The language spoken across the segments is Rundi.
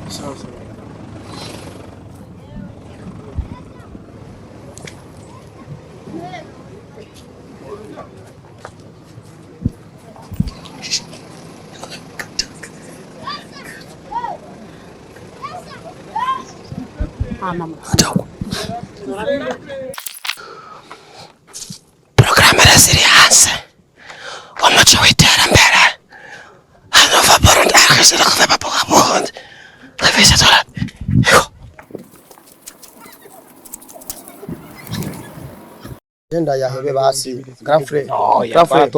Sawa sawa. Porogaramu resilience, umuco w'iterambere hano Burundi. Genda yahebe basi, grand frère, grand frère.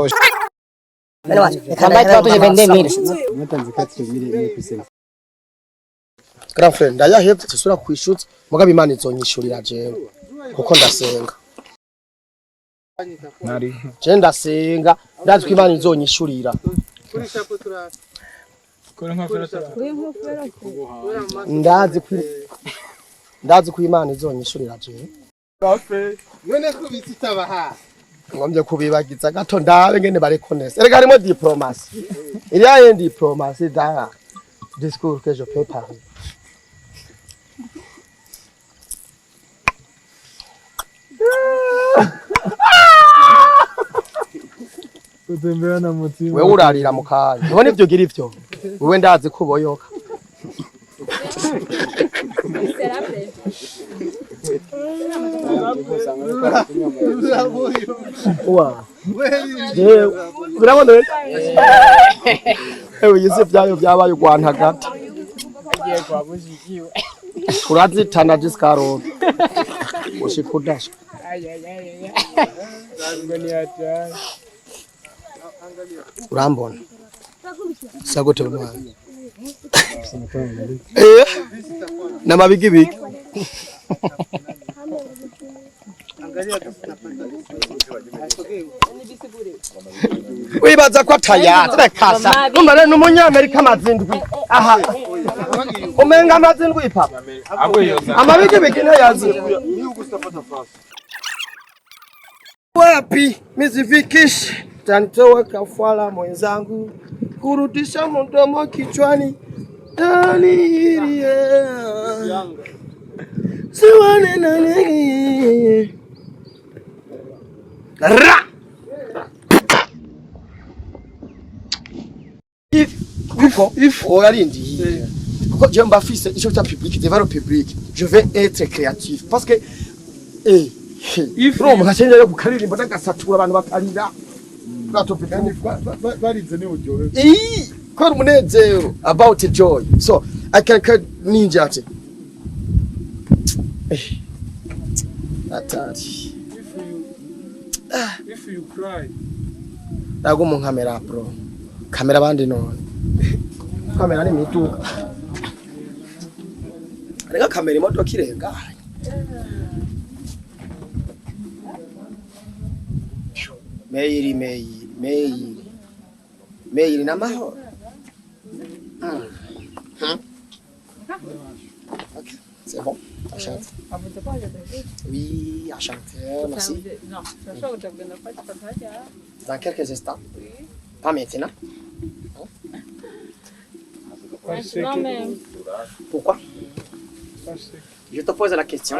Grand frère, ndayahevye, sisura kwishutsa, mugabo Imana izonyishurira jewe kuko ndasenga. Je ndasenga, ndazi ko Imana izonyishurira. Ndazi ko Imana izonyishurira jewe. None kubitsa itabaha. Ngombye kubibagiza gato, ndabe ngene barekonesa. Erega harimo diplomatie, il y a une diplomatie dans discours que je peux parler. Kutembea na mutima. Wewe urarira mu kanya ubona ivyo ugira ivyo, wewe ndazi ko uboyoka. Wa jewe urabona we, ewe yise vyayo vyabaye ugwantagata, turazitana jisikarobe ushika udashwa. Urambona sagote mwana namabigibigi. Wibaza ko atayazi? Reka sa umva rero, n'umunyamerika amazindwi aha, umenga amazindwi papa, amabigibigi ntayazi. Wapi mizifikishi tantoa kafara mwenzangu, kurudisha mdomo kichwani tanirie siwane nani ra. If kuko if oyarindiye kuko je mba fise ico cya public, devant le public je vais être créatif parce que if urumva nkacengera yo kukaririmba n'agasatura, abantu bakarira bwato. Barize ni uryohe. Iyi kubera umunezero, about joy, so I can cut ninja ati atari. If you cry. Ntabwo mu nkamera bro, kamera abandi none kamera ni imiduga, reka kamera imodoka irenganye. Meyiri meyiri meyiri meyiri n'amahoro. Ok, c'est bon. Enchanté. Oui, enchanté, merci. No, turashobora kuja kugenda gufata ifoto hajya. Dans quelques instants. Pas maintenant. Non, mais Pourquoi? Je te pose la question.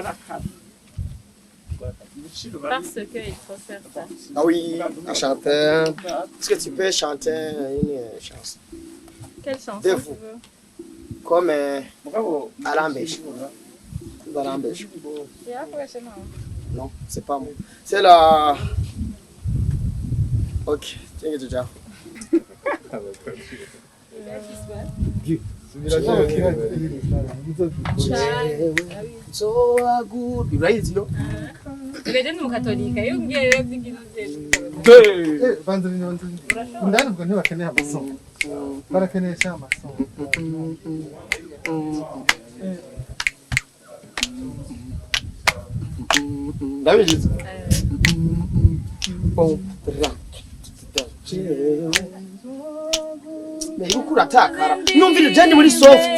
Parce que il faut faire ça. Ah oui, enchanté. Est-ce que tu peux chanter une chanson? Quelle chanson De tu vous. veux? Comme Alambesh. Alambesh. Yakoreshe nawe. Non, c'est pas moi. C'est la. Ok, tiens, déjà. Urayizi yo? Rero ni umukatolika, iyo umbwiye rero by'ingizo Banza banza. Ndani ubwo ntibakeneye amasomo. Barakeneye cyangwa amasomo. Ndabizi. Bon, ra. Mais uko uratakara. Numvira je ndi muri soft.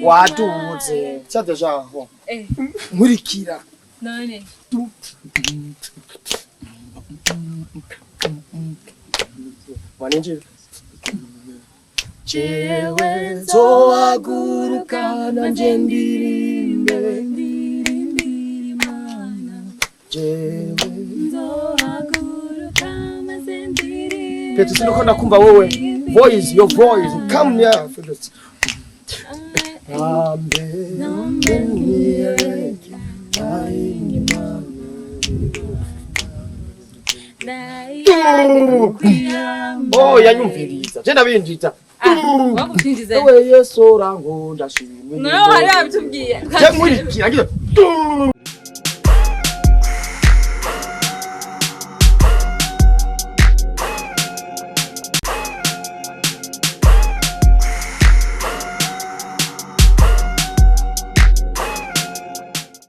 Waduze. Ça déjà bon. Nkurikira. None Waninjira. Jewe nzohaguruka nanje ndirimbe. Ndirimbira Imana. Jewe Nzohaguruka maze ndirimbe. Petro, siniko ndakumva wowe. Voice, your voice, come here. Ambe niyereke Imana. Oh, yanyumviriza je, ndabinjiza. Wakubyinjiza. Ewe Yesu, urankunda, shimwe. Noneho hari babitubwiye. Je nkurikira ngira.